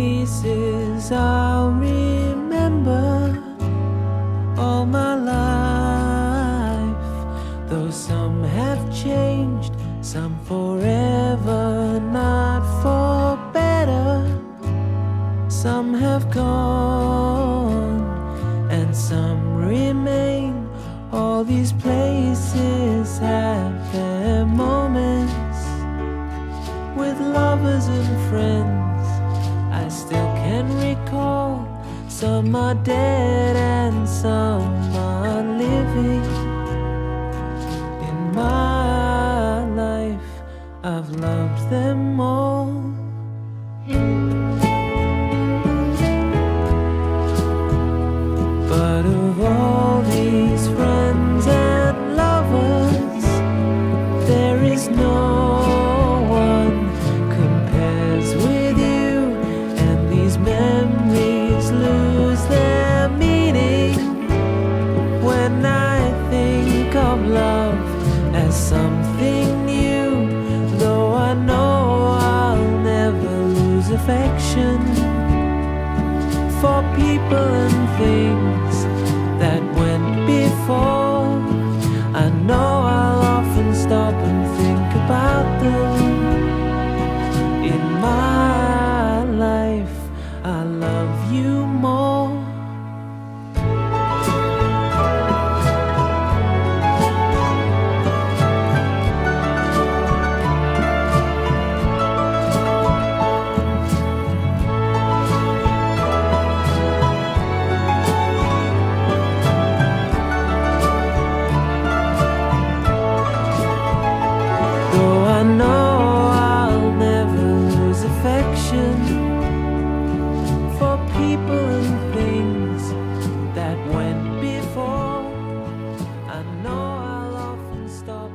Faces I'll remember all my life, though some have changed, some forever, not for better. Some have gone and some remain. All these places have their moments with lovers and friends. I still can recall some are dead and some are living. In my life, I've loved them all. But of all these friends and lovers, there is no one compares with you, and these memories lose their meaning when I think of love as something new, though I know I'll never lose affection for people and things that went before. I know I'll often stop and think about them. In my life, I love you more. Though I know I'll never lose affection for people and things that went before, I know I'll often stop.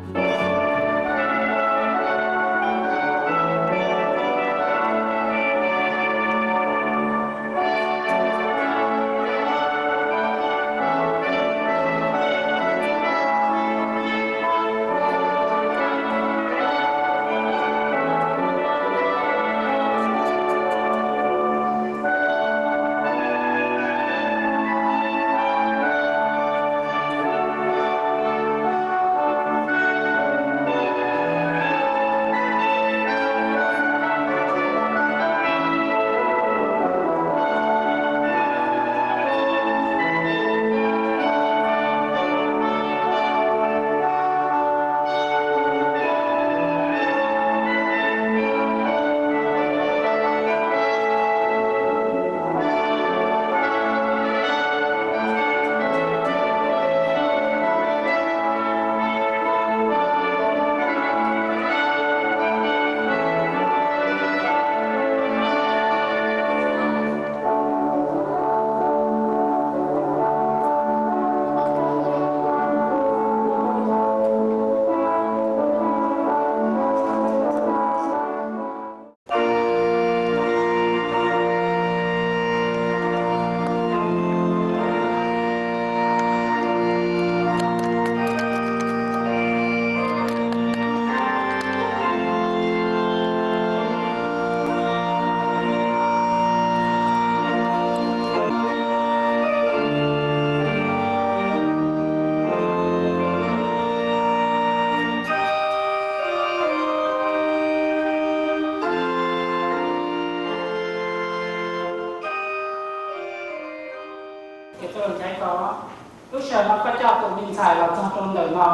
Lub sij hawm no koj coj tus me ntxhais los txog rau ntawm no,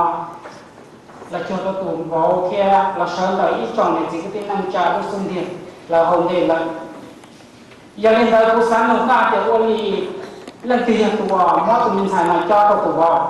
los cuag rau tus vauv thiab los sawv ntawm ib tsoom niam txiv kwv tij neej tsa lub xub ntiag lawv haus ntes lawm. Yog li ntawd kuv xav nug koj hais tias ua li leej twg yog tus uas muab tus me ntxhais no cob rau tus vauv?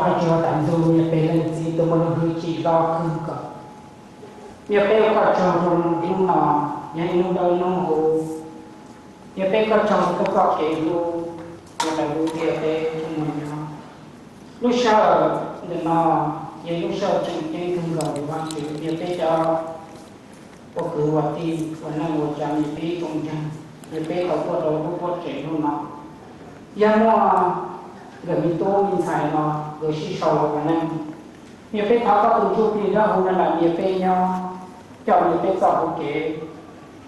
Koj tsuas tas ntug niam peb leej txiv tus muaj lub hwj chim loj kawg nkaus. Niam peb ua koj tsaug rau hnub no, yog ib hnub dawb hnub huv. Niam peb ua koj tsaug rau koj txoj kev hlub, ua rau lub ntiaj teb muaj nyob. Lub sij hawm ntawm no yog lub sij hawm tseem ceeb kawg nkaus li Vajtswv, niam peb cov ua kwv ua tij ua neej ua tsav niam peb tsoom ntseeg, niam peb tau tuaj rau lub tuam tsev hnub no. Yog muaj nkawd me tub me ntxhais no nkawd sib sau los ua neej, niam peb thov koj tus Ntsuj Plig Dawb Huv no lam niam peb nyob, coj niam peb txoj hauv kev.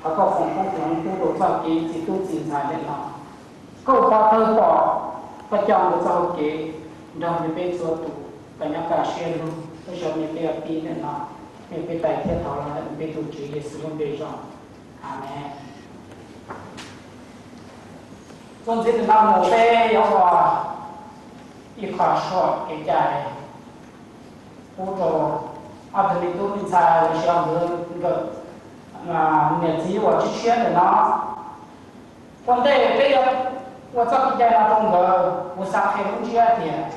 Thov koj foom koob hmoov pub rau txoj kev txiv tub txiv ntxhais ntawm no. Koj pov thawj pom, koj coj nkawd txoj hauv kev nrog niam peb txhua tus kom nyob kaj siab lug. Lub sij hawm niam peb ua tij ntawm no, niam peb tais thiab thov los ntawm peb tus Tswv Yexus lub npe zoo. Amees. Txuas ntxiv ntawm no mus peb yuav ua ib qho suam kev cai pub rau ob tug me tub me ntxhais los sis nkawd niam txiv uas tshiab tshiab ntawm no. Ua ntej peb yuav ua txoj kev cai no rau nkawd, kuv xav qhia lub ntsiab tias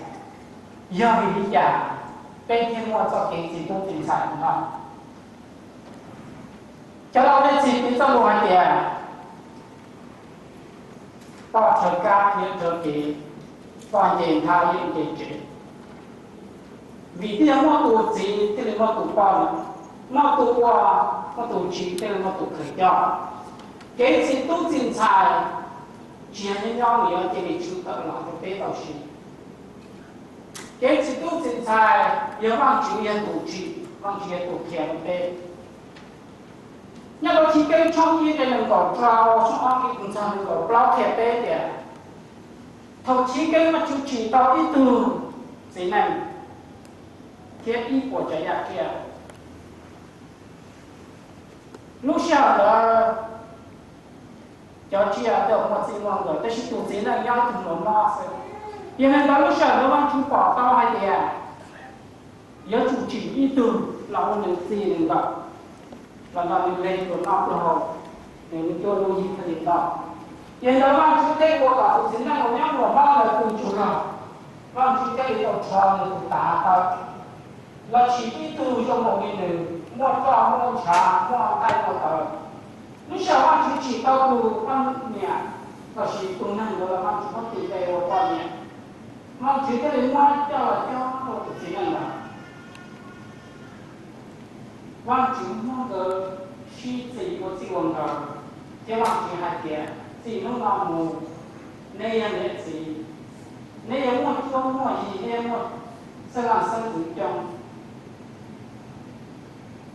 yog vim li cas peb thiaj muaj txoj kev txiv tub txiv ntxhais no. Cov laus nej txhais piv txoj lus hais tias, poj rhawv kab thiab rhawv kev, poj nce nthab thiab nce tsev. Vim thiaj muaj tus txiv thiaj li muaj tus poj, muaj tus ua, muaj tus tsim thiaj li muaj tus khaws coj. Kev txiv tub txiv ntxhais tsis yog nyob nyob nws yuav cia li tshwm tawm los rau peb tau siv. Kev txiv tub txiv ntxhais yog Vajtswv yog tus tsim, Vajtswv yog tus qhia rau peb. Nyob rau Chiv Keeb tshooj ib nqe nees nkaum rau tshooj ob nqe nees nkaum plaub qhia peb tias, thaum chiv keeb Vajtswv tsim tau ib tug txiv neej thiab ib puas tsav yam tsiaj, lub sij hawm ntawd cov tsiaj twb muaj txij muaj nkawm, tab sis tus txiv neej nyob ib tug hluas mob xwb. Yog li ntawd lub sij hawm ntawd Vajtswv pom tau hais tias yuav tsum tsim ib tug los ua nws txij nws nkawm, los nrog nws leg pluas noj pluas haus, nws cuab lub yig thiaj li tau. Yog li ntawd Vajtswv thiaj ua kom tus txiv neej uas nyob hluas mob ntawd tu tsuag lawm, Vajtswv thiaj li tau rho nws tus tav tawm los tsim ib tug zoo nkaus li nws, muaj roj muaj ntshav muaj nqaij muaj tawv. Lub sij hawm Vajtswv tsim tau tus poj niam los sis tus neeg ntawd los Vajtswv muab tis npe ua poj niam, Vajtswv thiaj li muab coj los cob rau tus txiv neej ntawd. Vajtswv muab nkawd sib txis ua txij ua nkawm, thiab Vajtswv hais tias txij hnub no mus neb yog niam txiv, neb yuav muaj cuab muaj yig, neb yuav muaj xeeb leej xeeb ntxwv coob.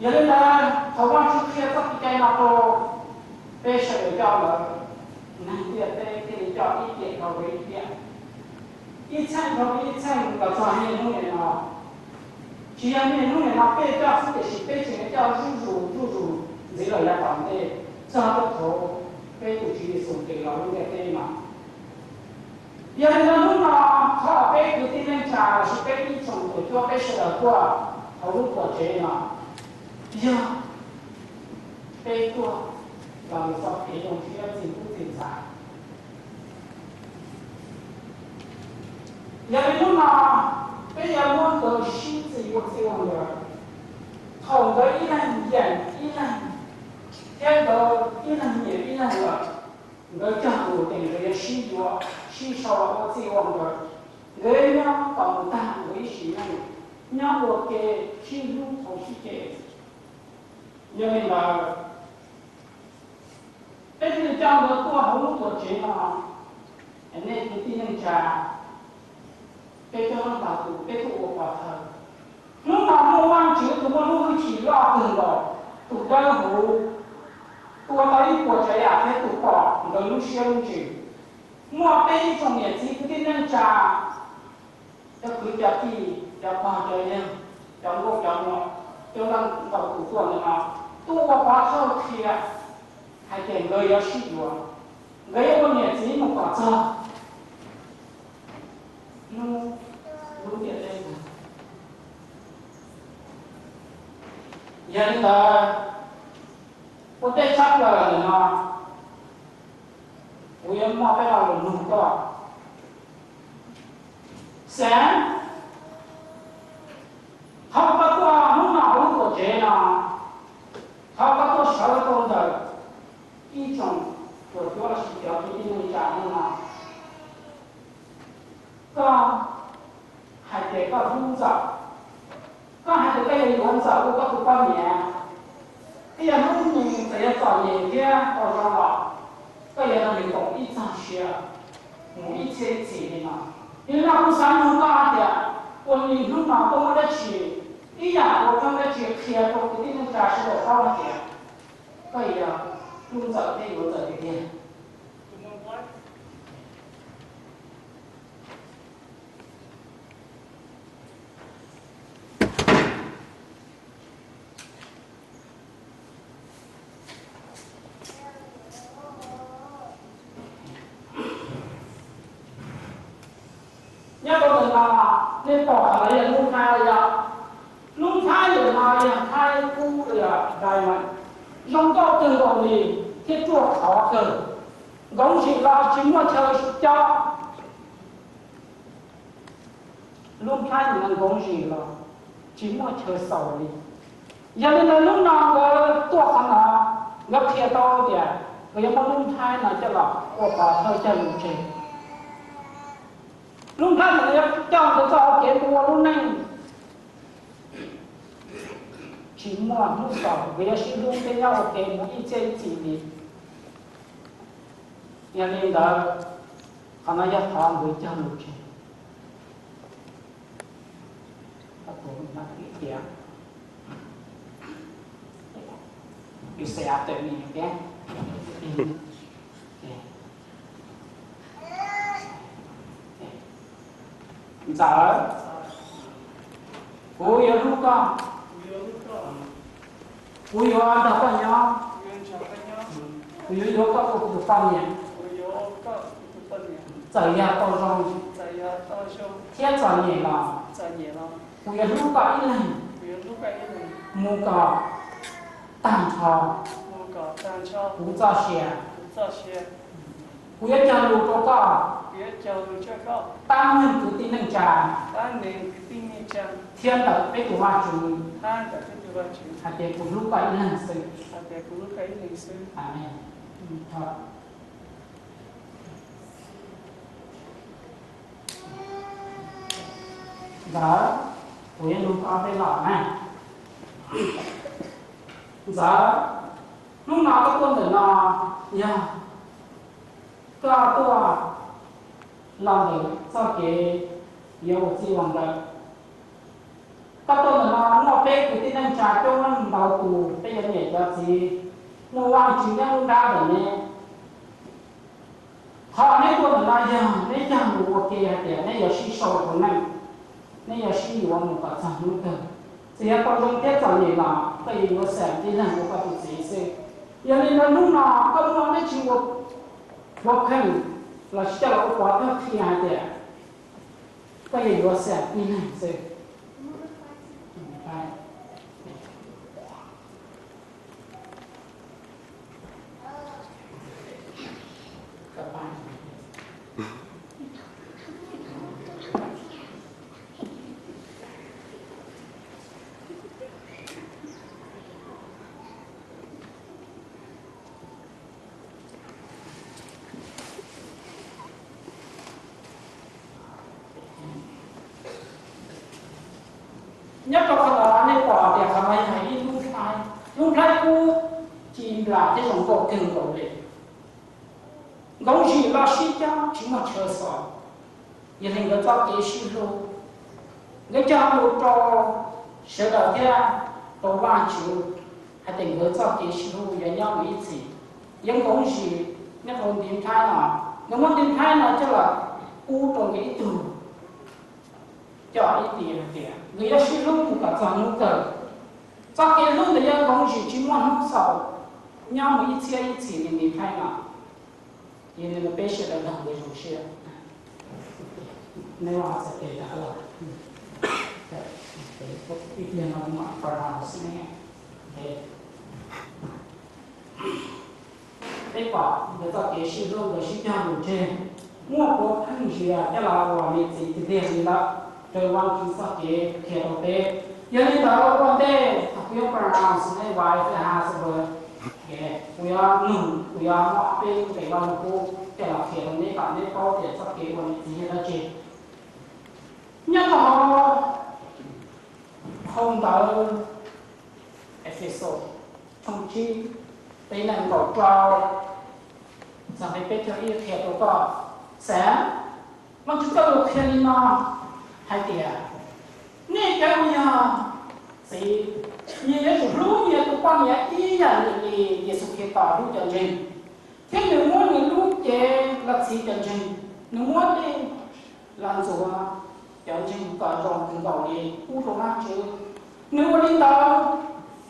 Yog li ntawd thaum Vajtswv qhia txoj kev cai no rau peb sawv daws coj lawm, neeg ntiaj teb thiaj li coj ib tiam dhau ib tiam, ib txheej dhau ib txheej los txog niaj hnub nim no. Tsis yog niaj hnub nim no peb coj xwb, tiam sis peb tseem coj zuj zus zuj zus ntxiv los yav tom ntej, txog rau thaum peb tus Tswv Yexus nqis los lub ntiaj teb no. Yog li ntawd hnub no, qhov uas peb kwv tij neej tsa los sis peb ib tsoom tuam cuab peb sawv daws tuaj hauv lub tuam tsev no, yog peb tuaj los mus txoj kev zoo siab txij tub txij ntxhais. Yog li hnub no peb yuav muab nkawd sib txis ua txij ua nkawm, thaum nkawd ib leeg yeem ib leeg, thiab nkawd ib leeg nyiam ib leeg lawm, nkawd cog lus tias nkawd yuav sib yuav sib sau los ua txij ua nkawm, nkawd yuav nyob kom mus tag nkawd ib sim neej, nyob ua ke sib hlub txhua sib ceg. Yog li ntawd, peb thiaj li coj nkawd tuaj hauv lub tuam tsev no. Nej kwv tij neej tsa, peb coob leej tag tus peb tuaj ua pov thawj. Hnub no muaj Vajtswv tus muaj lub hwj chim loj kawg nkaus, tus dawb huv, tus ua tau ib puas tsav yam thiab tus pom nkawd lub siab lub ntsws. Muaj peb ib tsoom niam txiv kwv tij neej tsa, cov kwv cov tij, cov pog cov yawg, cov nkauj cov muam, coob leej ntau tus tuaj ntawm no, tuaj ua pov thawj qhia hais tias nkawd yuav sib yuav, nkawd yuav ua niam txiv mus kom txog hnub lub ntiaj teb tag. Yog li ntawd, ua ntej tshaj plaws ntawm no, kuv yuav muaj peb lo lus nug koj. Xeev, Thaum koj tuaj hnub no hauv lub tuam tsev no, thaum koj tuaj sawv rau ntawm ib tsoom tuam cuab lossis cov kwv tij neej tsa hnub no, koj hais tias koj hlub Ntxawm, koj hais tias koj yuav yuav Ntxawm ua koj tus poj niam, thiab yog hnub nws txawm yuav txom nyem thiab tau zoo los, koj yuav nrog nws koom ib txog sia mus ib txhiab ib txhis li no. Yog li no kuv xav nug koj hais tias, ua li hnub no koj muaj dab tsi, ib yam uas koj muaj dab tsi qhia rau kwv tij neej tsa sawv daws paub hais tias koj yog hlub Ntxawm thiab yuav Ntxawm tiag tiag? Nyob rau ntawm no, nej pom qhov no yog lub nplhaib los yog? Lub nplhaib ntawm no yog nplhaib kub los yog diamond, zoo nkauj kawg nkaus li thiab ruaj khov kawg. Nkoov zim los tsis muaj chaw cob. Lub nplhaib ntawm no nkoov zim los tsis muaj chaw xaus li. Yog li ntawd hnub no nkawd tuaj qhov no, nkawd qhia tau tias nkawd yuav muab lub nplhaib no coj los ua pov thawj cog lus tseg. Lub nplhaib ntawm no yuav coj nkawd txoj hau kev mus ua lub neej tsis muaj hnub xaus, nkawd yuav sib hlub thiab nyob ua ke mus ib txhiab ib txhis li. Yog li ntawd, qhov no yog qhov nkawd cog lus tseg. Ntxawm, kuv yuav hlub koj, kuv yuav nrog koj nyob, kuv yuav yuav koj ua kuv tus poj niam. Txawm yog tau zoo thiab txom nyem los, kuv yuav hlub koj ib leeg mus kom tag nrho kuv txoj sia. Kuv yuav cog lus rau koj, pab neeg kwv tij neej tsa, thiab ntawm peb tus Vajtswv, hais tias kuv hlub koj ib leeg xwb. Amees. Ntxawm, kuv yuav nug koj ob peb lo na. Ntxawm, hnub no koj tuaj ntawm no yog koj tuaj los ntawm txoj kev yuav ua txij ua nkawm? Koj tuaj ntawm no muaj peb kwv tij neej tsa coob leej ntau tus, peb cov niam cov txiv, muaj Vajtswv nyob lub nrab ntawm neb. Qhov neb tuaj ntawm no yog neb cog lus ua ke hais tias neb yuav sib sau tus neej, neb yuav sib yuav mus kom txog hnub kawg. Txawm yog tau zoo thiab txom nyem los koj yuav yuav Xam tib leeg ua koj tus txiv xwb. Yog li ntawd hnub no koj muaj dab tsi ua pov kheej lossis coj los ua pov thawj qhia hais tias koj yuav yuav Xam tib leeg xwb? Nyob rau qhov no nej pom tias qhov no yog ib lub nplhaib, lub nplhaib kub ci nplas thiab zoo nkauj kawg nkaus li. Nkoov zim los sib cog tsis muaj chaw xaus. Yog li nkawd txoj kev sib hlub, nkawd cog lus rau sawv daws thiab rau Vajtswv hais tias nkawd txoj kev sib hlub yuav nyob mus ib txhis, yuav nkoov zim nyob rau ntiv nplhaib no. Nkawd muab ntiv nplhaib no coj los pub rau nkawd ib tug coj ib tiam hais tias nkawd yuav sib hlub mus kom txog hnub kawg. Txoj kev hlub ntawd yuav nkoov zim tsis muaj hnub xaus, nyob mus ib txhiab ib txhis li ntiv nplhaib no. Yog li ntawd peb sawv daws nrog nkawd zoo siab. Nej ua txhais tes rau los. Ib pliag no kuv mam pronounce nej. Peb pom nkawd txoj kev sib hlub, nkawd sib cog lus tseg, muaj puav pheej zias coj los ua niam txiv tiag tiag li ntawd, raws Vajtswv txoj kev qhia rau peb. Yog li ntawd ua ntej thaum kuv yuav pronounce nej wife as a verb, kuv yuav nug, kuv yuav muab peb nqe Vaj Lug Kub coj los qhia rau neb kom neb paub tias txoj kev ua niam txiv yog dab tsi. Nyob rau hauv phau ntawv Efexus tshooj tsib, nqe nees nkaum rau txog nqe peb caug ib qhia rau koj, xav, Vajtswv txoj lus qhia li no hais tias, nej cov uas yog txiv, nyias yuav tsum hlub nyias tus poj niam ib yam li Yexus Khetos hlub cov ntseeg, thiab nws muab nws lub cev los txhiv cov ntseeg. Nws muab dej los ntxuav cov ntseeg kom zoo kawg nkaus li pub rau Vajtswv. Nws ua li ntawd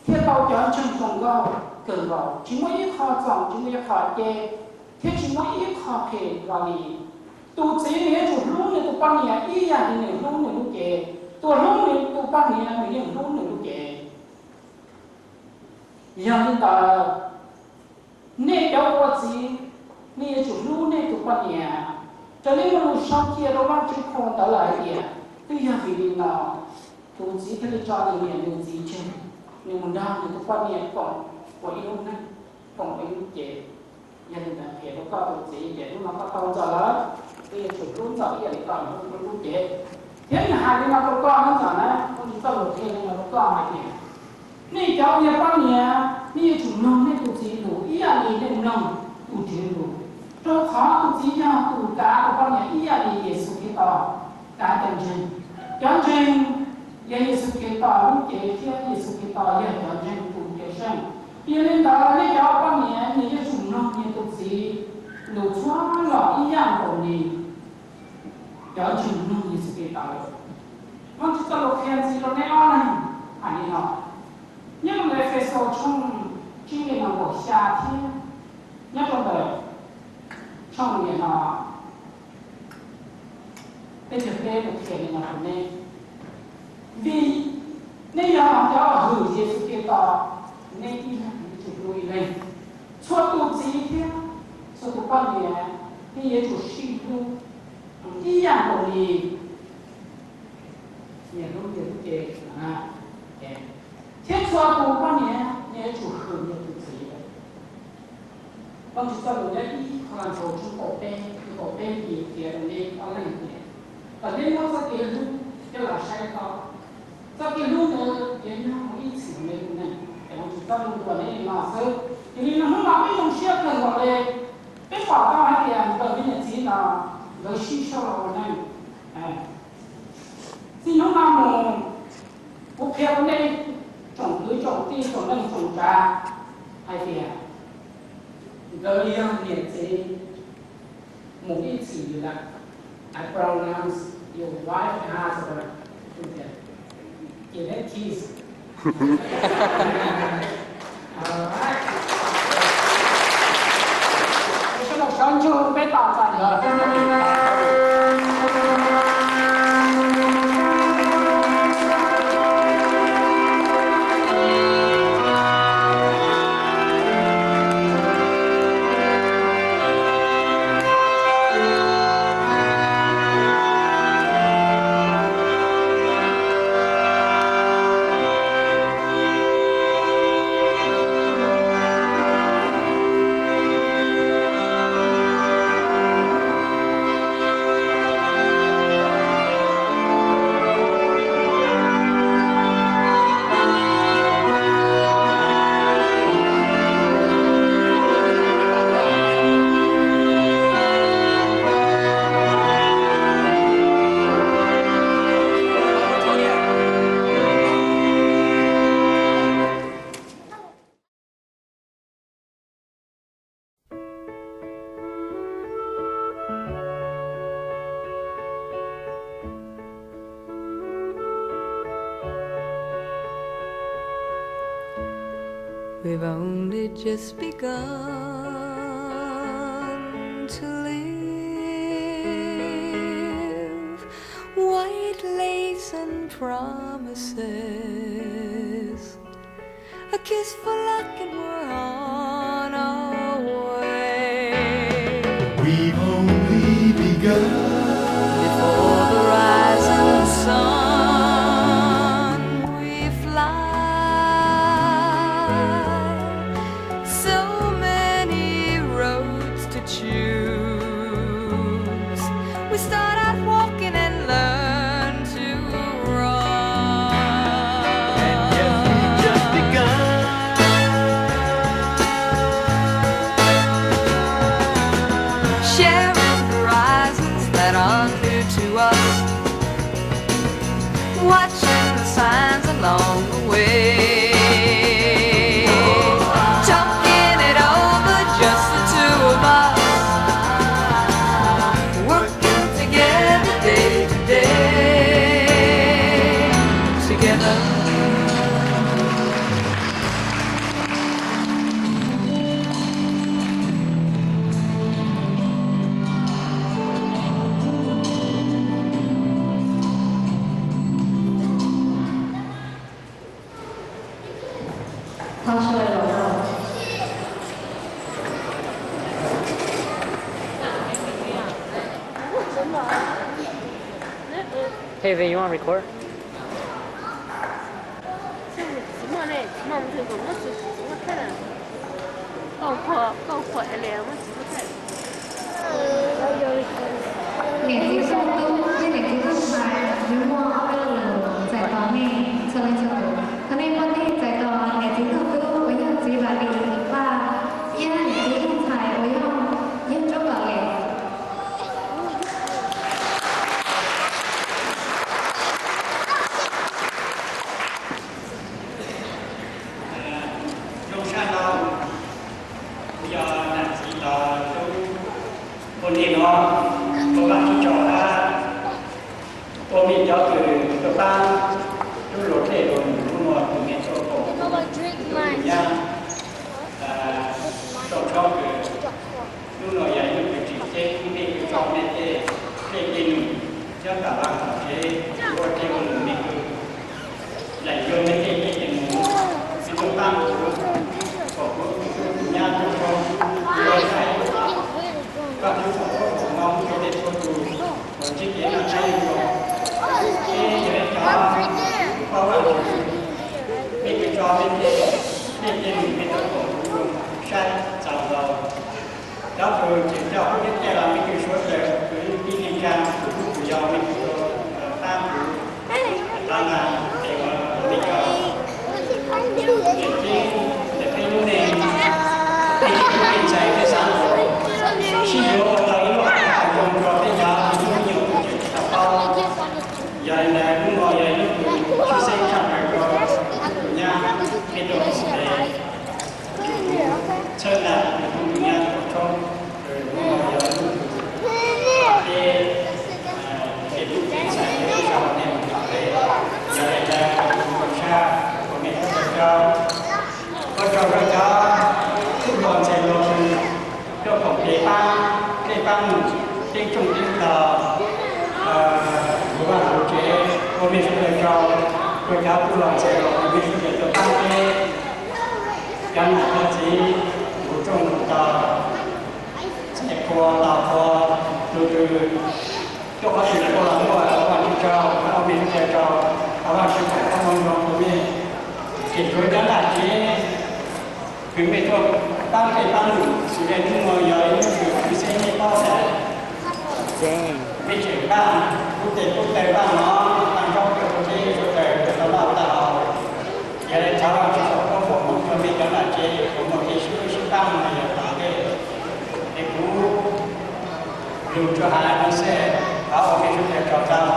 thiaj tau cov ntseeg zoo nkauj kawg nkaus, tsis muaj ib qho txoom, tsis muaj ib qho ce, thiab tsis muaj ib qho phem los li. Tus txiv nws yuav tsum hlub nws tus poj niam ib yam li nws hlub nws lub cev. Tus hlub nws tus poj niam nws yeej hlub nws lub cev. Yog li ntawd, nej cov ua txiv, nej yuav tsum hlub nej tus poj niam. Raws li muaj lus sau cia rau Vajtswv phau ntawv lawm hais tias, twb yog vim li no tus txiv thiaj li tso nws niam nws txiv tseg, nws mus nrog nws tus poj niam koom ua ib lub neej, koom ua ib lub cev. Yog li ntawd qhia rau koj tus txiv tias hnub no koj tau Ntxawm lawm, koj yuav tsum hlub Ntxawm ib yam li koj hlub koj lub cev. Thiab nws hais li no rau koj na Ntxawm na, Vajtswv txoj lus qhia li no rau koj hais tias, nej cov uas yog poj niam, nej yuav tsum mloog nej tus txiv lus ib yam li nej mloog tus Tswv lus, rau qhov tus txiv yog tus kav tus poj niam ib yam li Yexus Khetos kav cov ntseeg. Cov ntseeg yog Yexus Khetos lub cev thiab Yexus Khetos yog cov ntseeg tus cawm seej. Yog li ntawd nej cov poj niam nyias yuav tsum mloog nyias tus txiv lus txhua lus ib yam nkaus li cov ntseeg mloog Yexus Khetos. Vajtswv txoj lus qhia ntxiv rau neb ob leeg hais li no, nyob rau ntawm Efexus tshooj tsib nqe nees nkaum xya thiab nyob rau ntawm tshooj niam no peb caug peb mus qhia li no rau nej, vim nej yog cov hwm Yexus Khetos, nej ib leeg yuav tsum hlub ib leeg. Txhua tus txiv thiab txhua tus poj niam nej yuav tsum sib hlub ib yam nkaus li nyias hlub nyias lub cev. Thiab txhua tus poj niam nyias yuav tsum hwm nyias tus txiv. Vajtswv txoj lus nyob ib Kolas nthaus tshooj kaum peb, kaum peb ces qhia rau nej ob leeg tias kom nej muab txoj kev hlub coj los saib tob. Txoj kev hlub ntawd yuav nyob mus ib txhis rau nej lub neej. Ces Vajtswv txoj lus hais li no xwb. Yog li no hnub no peb zoo siab kawg nkaus li, peb pom tau hais tias nkawd me niam txiv no nkawd sib sau los ua neej. Txij hnub no mus kuv qhia rau nej tsoom kwv tsoom tij tsoom neej tsoom tsav hais tias nkawd yog niam txiv mus ib txhis li lawm. I pronounce your wife as a, give them kiss. Alright. Sawv daws sawv ntsug peb tos ntawm lawm. We've only just begun to live. White lace and promises, a kiss for luck and we're on our way. We've only begun. Before the rising sun, we Sawv daws los tau. Hey, Vin, you want to record? Niam txiv toj tub thiab niam txiv toj ntxhais, yuav muaj ob peb leeg txais tos nej txhua leej txhua tus. Thov nej muaj tej txais tos niam txiv toj tub uas yog txiv Vam Lis Vaj thiab niam txiv toj ntxhais uas yog yawg Tub Kom Lis. Zoo sab no, kuv yog nam txiv tos tub ua niam no, ua vaj tsib tso dab, ua me cov kws tuaj paab tub luag dlej luag num, hnub no tus me tuaj koom nyab, tau tshoob kws hnub no yog ib hnub kws tseem ceeb, mej kws tso mej tej dlej tej num nyob tom vaj tom tsev, ua dlej ua num mej kws laim yuav mej tej dlej tej num, mej tuaj paab kuv, kom kuv tus tub tus nyab tuaj tshoob, kuv yuav saib koj tub txhua txhua tus no, txhua tej txhua tus uas ntsib kev noj qab nyob zoo, es yog ib cov paub Vaajtswv, mej kws tso mej tej dlej tej num mej tuaj koom kuv saib txaus ntau. Cov kws tseem coj kuv thiab tej los mej kws suav dlawg kws tib neeg tsaa kuv kuj yog mej kws tau paab kuv, tau na, es uas mej cov tseem ceeb ntawm peb lub neej, peb tseem tub tseem ntxhais peb xaav sib yuav ua tau ib lub haiv zoo rau peb cov me nyuam tseem tsis tau paub. Yog li ntawd hnub no yog ib hnub kws tshwj xeeb tshaj plaws rau tus nyab, peb tuaj koom tes, txhawb nqa tus tub tus nyab tuaj tshoob, hnub no yog hnub kws peb tej tub tej ntxhais peb sawv daws nej mus tom ntej. Yog li ntawd kuv sab kuv mej txhua tsaug, ua tsaug rau cov tub hluas ntxhais hluas kws tuaj koom tes paab dlej paab num, teeb tsooj teeb tog, kuv vaj kuv tsev, ua mej sawv daws tsaug, rau cov tub hluas ntxhais hluas kws mej sawv daws tuaj paab peb cov nam cov txiv mus txooj mus tog, txais qhua tog qhua, tus twg tuaj qhov twg los muaj, ua Vaajtswv tsaug, ua mej sawv daws tsaug, ua Vaajtswv foom koob hmoov zoo rau mej. Ces tsuav cov nam tsev kws mej tuaj paab dlej paab num, xws le hnub no yog ib hnub kws tshwj xeeb mej paub tas, mej tseem npaaj pub tes pub taw npaaj mov npaaj ntaub rau peb sawv daws tau noj tau haus. Yog li thov Vaajtswv foom koob foom hmoov rau mej cov nam tsev, foom muaj kev sib hlub sib npaab no yog tom ntej. Es kuv lug tsuas has li no xwb, thov ua mej sawv daws tsaug ntau.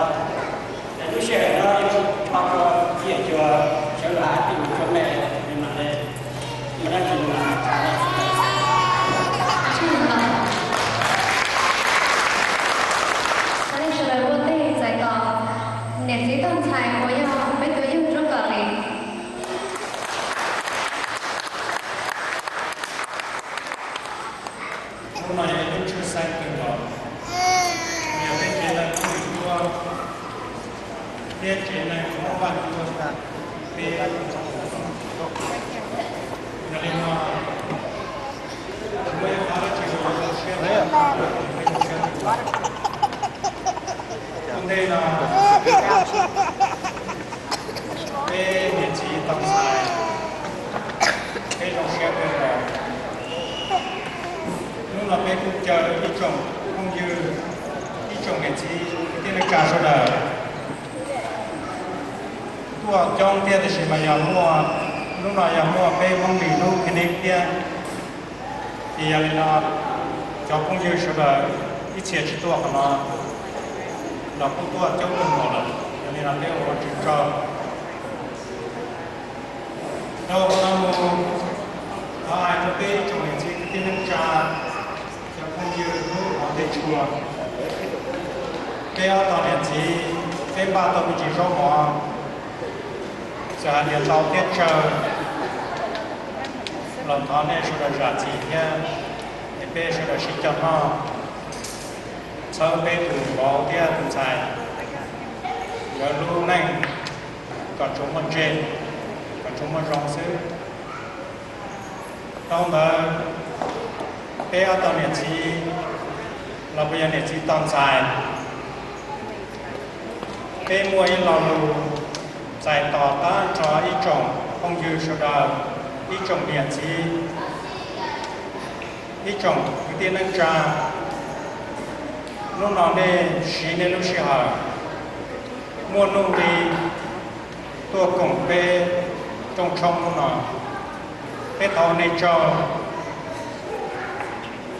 Es lub sij hawm no yuav tso rau ib yam cuag sawv daws has tej lus rua mej, mej mam le ua dab tsi no. Thov nej sawv daws ua ntej txais tos niam txiv toj ntxhais uas yog peb tus yawg Tub Kom Lis. Hnub no yog ib hnub tshwj xeeb kawg nkaus, yog peb tsev neeg Hmoob Vwj Ncuab thiab tsev neeg Hmoob Vaj Ncuab, peb yog li no, kuv muaj ib qho dab tsi zoo siab, peb zoo siab. Ua ntej no, peb niam txiv tau ntxhais, peb zoo siab kawg nkaus. Hnub no peb kuj caw ib tsoom phooj ywg, ib tsoom niam txiv kwv tij neej tsa sawv daws tuaj coob thiab, tab sis mas yog muaj, hnub no yog muaj peb Hmoob Lis lub picnic thiab. Ces yog li no, cov phooj ywg sawv daws ib txhia tsis tuaj qhov no los kuj tuaj coob kawg nkaus lawm, yog li no peb ua tsaug. Dhau qhov no mus, thov hais rau peb ib tsoom niam txiv kwv tij neej tsa, cov phooj ywg hnub hauv teb chaws, peb ob tog niam txiv, peb npaj tau me ntsis zaub mov, txawm hais tias ntau thiab tsawg los thov nej sawv daws zam txim thiab, es peb sawv daws sib coj noj, txhawb peb tus vauv thiab tus ntxhais nkawd lub neej kom tsuas muaj ntseeg, kom tsuas muaj zoo xwb. Dhau ntawd, peb ob tog niam txiv los puas yog niam txiv tos ntxais, peb muaj ib lo lus txais tos qab nrho ib tsoom phooj ywg sawv daws, ib tsoom niam txiv, ib tsoom kwv tij neej tsa. Hnub no nej siv nej lub sij hawm muaj nuj nqi tuaj koom peb rooj tshoob hnub no. Peb thov ua nej tsaug.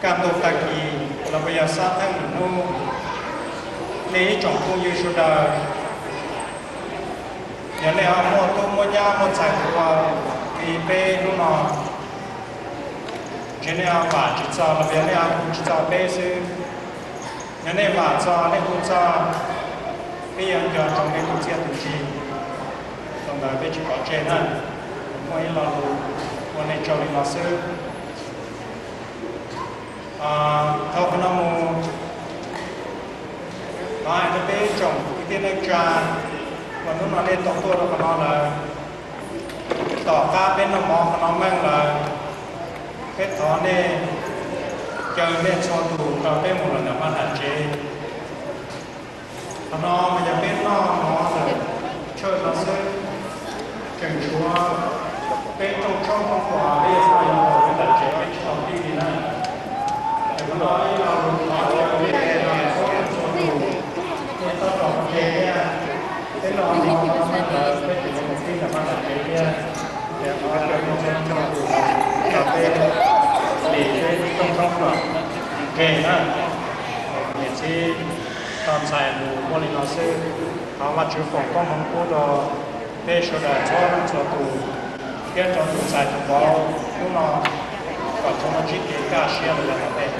Kaj ntug tag kis los puas yog xab theej lwm hnub, nej ib tsoom phooj ywg sawv daws, yog nej ho muaj tub muaj nyab muaj ntxhais tus ua li peb hnub no, ntshe nej ho vam tsis txog los yog nej ho hu tsis txog peb xwb. Yog nej vam txog nej hu txog, peb yuav nco ntsoov nej tus txiaj tus ntsig. Thaum ntawd peb tsis pov tseg na, muaj ib lo lus ua nej tsaug li no xwb. Dhau qhov no mus, thov hais rau peb tsoom kwv tij neej tsa uas hnub no nej tau tuaj rau qhov no lawm, tom qab peb noj mov qhov no meej lawm, peb thov nej caw nej txhua tus nrog peb mus los ntawm mab nram tsev. Qhov no mas yog peb noj mov ntawm church no xwb, tseem tshuav peb rooj tshoob Hmoob Uas peb yuav tau yuav los peb nram tsev peb tsis tau pib li na. Ces qhov no ib lo lus thov caw nej txhua tus, nej tab tom ua ke thiab, peb noj mov qhov no meej lawm peb tseem yuav mus pib ntawm mab nram tsev thiab. Ces thov caw nej txhua tus nrog peb hliv peb rooj tshoob kom nres na. Niam txiv tos ntxhais mus muaj li no xwb. Thov Vajtswv foom koob hmoov pub rau peb sawv daws txhua leej txhua tus, thiab rau tus ntxhais tus vauv hnub no kom tsuas muaj ntsib kev kaj siab los yav tom ntej.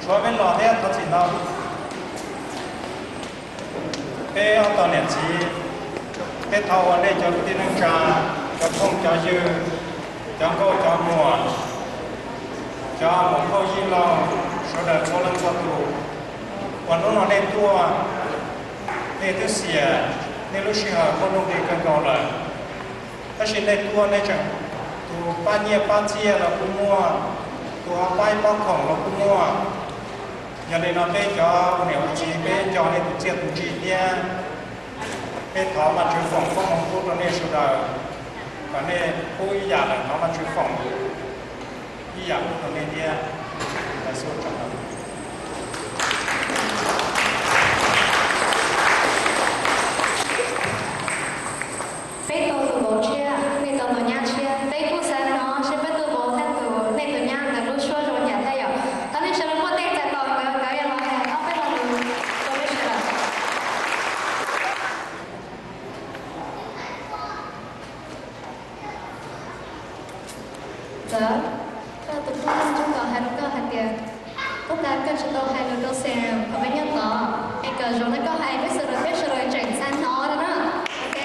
Tshuav peb los thiab thov txim ntau. Peb ob tog niam txiv, peb thov ua nej cov kwv tij neej tsa, cov phooj cov ywg, cov nkauj cov muam, cov muam phauj yij laug, sawv daws txhua leej txhua tus uas hnub no nej tuaj, nej twb xiam nej lub sij hawm muaj nuj nqis kawg nkaus lawm. Tab sis nej tuaj nej tseem, tus pab nyiaj pab txiaj los kuj muaj, tus ho pab ib pob khoom los kuj muaj. Yog li no peb cov ua niam ua txiv peb nco nej tus txiaj tus ntsig thiab, peb thov Vajtswv foom koob hmoov pub rau nej sawv daws, kom nej pub ib yam lawm thov Vajtswv foom ib yam pub rau nej thiab. Ntawd xwb, ua tsaug ntau. Peb tau tus vauv tshiab, nej tau tus nyab tshiab, peb kuj xav hnov seb peb tus vauv thiab tus, nej tus nyab ntawd lub suab zoo cas thiab yom. Thov nej sawv daws muaj tej txais tos nkawd, nkawd yuav los hais ob peb lo lus rau peb sawv daws. Txawm koj tus phooj ywg tseem hais rau koj hais tias, puag ta koj tsis tau hais lus rau Sam, qhov peb nyob tod, es kom zoo na koj hais peb sawv daws, peb sawv daws tseem xav hnov na. Ok.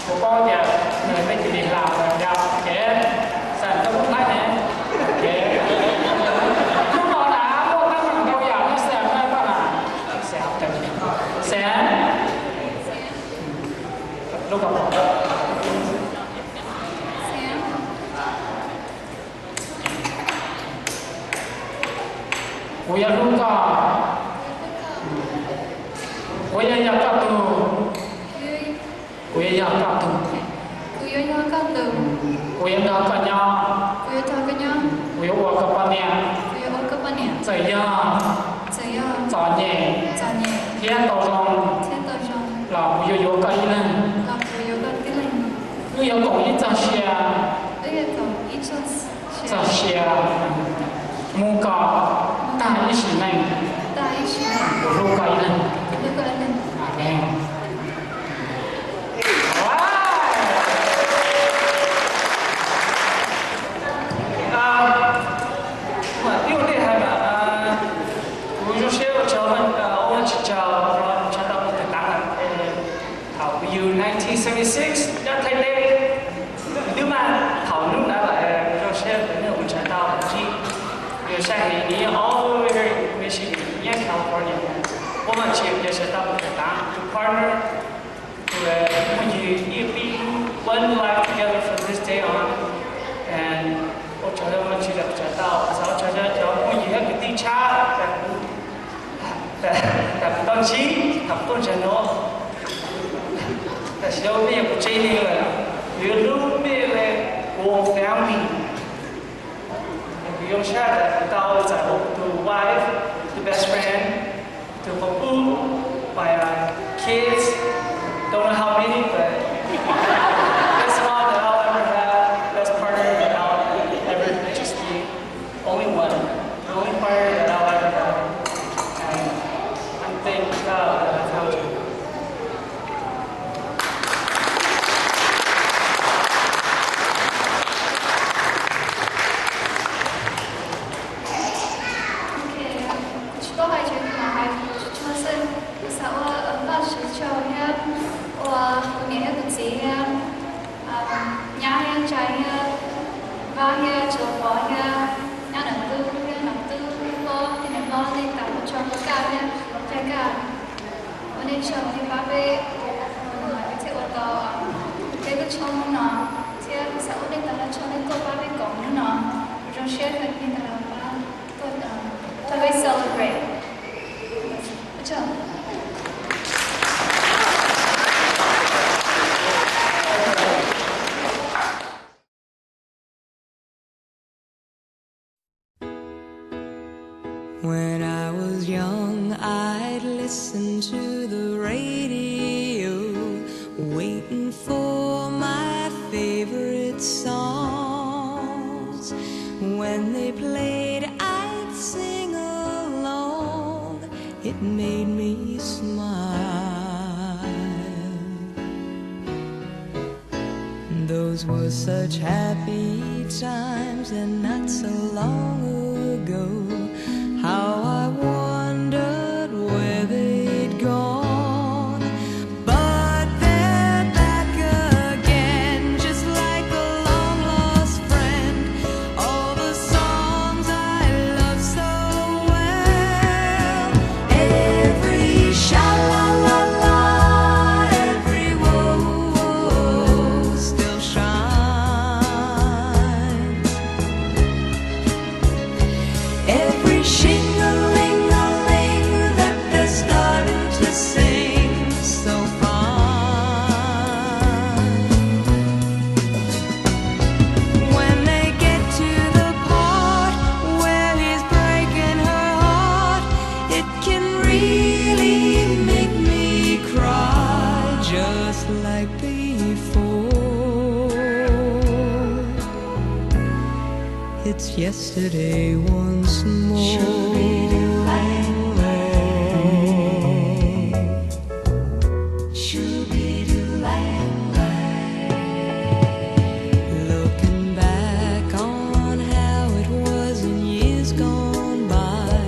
Kuv paub tias nws peb cia li hla ua cas kev xam rau lub thaib ne. Kev lub no na, muaj teeb meem ntau yam no xam na koj na. Xam, xam lub ko. Kuv yuav hlub koj. Kuv yuav yog koj tug. Kuv yuav yog koj tug. Kuv yuav nrog koj nyob. Kuv yuav ua koj poj niam. Txawm yog txom nyem thiab tau zoo los kuv yuav yuav koj ib leeg. Wb yuav koom ib txoj sia, txoj sia mus kom tag ib sim neej. Kuv hlub koj ib leeg. Amees. Kuv mam tib ua ntej hais mas, kuv zoo siab ua tsaug, ua tsis tsaug, tsaug tau mus tawm tav lawm. Thaum kuv yug nineteen seventy-six nyob Thaib teb, twb mas thaum hnub ntawd lawm, zoo siab tus neeg ua tsaug tau ntsib. Yog saib heev, nws yeej all over Michigan, nyob California. Ua mas tsis yog sawv tau mus tawm tav, tus partner, tus muaj yig Learn life together from this day on, and ua tsaug rau Vaajtswv tau, xav ua tsaug rau cov phooj ywg thiab kwv tij tshab, tas kuv tau ntsib, tas kuv tuaj ntawm no, tam sim no mej yog kuv tsev neeg lawm, kuv yuav hlub mej li kuv family. Kuv zoo siab tas kuv tau txais ua kuv tus wife, tus best friend, tus qhov pub, my uh, kids, don't know how many, but best mom that I'll ever have, best partner that I'll ever just be, only one, the only partner that I'll ever have. And I'm thank God that I found you. Kuv tsis paub hais tsev neeg los hais tsis tshua xwb, kuv xav ua Vajtswv tsaug thiab ua kuv niam thiab kuv txiv thiab nyab thiab ntxhais thiab Vaj thiab Tsuas Pov thiab nyab Nam Tub thiab Nam Tub hlob thiab niam hlob nej tas ua tsaug rau Kaj thiab Cai Kaj. Ua nej tsaug nej pab peb, peb thiaj ua tau peb lub tshooj hnub no, thiab kuv xav ua nej tag nrho tsaug nej tuaj pab peb koom hnub no. Kuv zoo siab nej tag nrho pab tuaj, pab peb celebrate. Ua tsaug. When I was young, I'd listen to the radio, waiting for my favorite songs. When they played, I'd sing along. It made me smile. Those were such happy times, and not so long ago, how I wondered where they'd gone. But they're back again, just like a long lost friend. All the songs I love so well, every sha la la la, every woe, woe still shines. Every shing-a-ling-a-ling that they're starting to sing so fine. When they get to the part where he's breaking her heart, it can really make me cry just like before. It's yesterday once more. Looking back on how it was in years gone by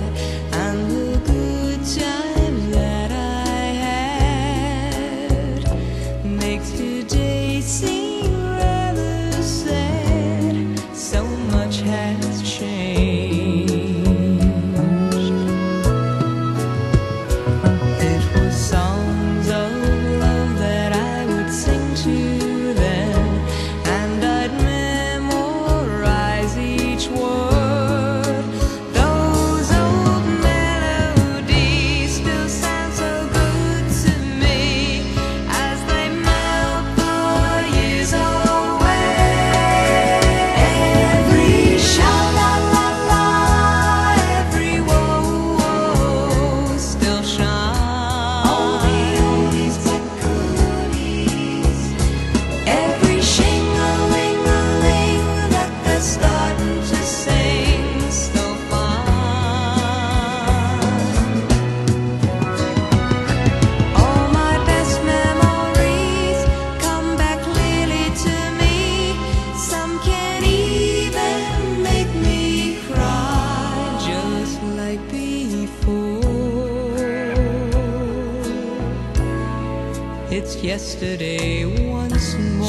and the good times that I had makes today seem rather sad. So much has changed. It was songs of love that I would sing to them, and I'd memorize each word. Those old melodies still sound so good to me as they melt the years away. Every sha-la-la-la, every woe still shines. All the oldies but goodies. Every shing-a-ling-a-ling that they're starting to sing so fine. All my best memories come back clearly to me. Some can even make me cry just like before. It's yesterday once more.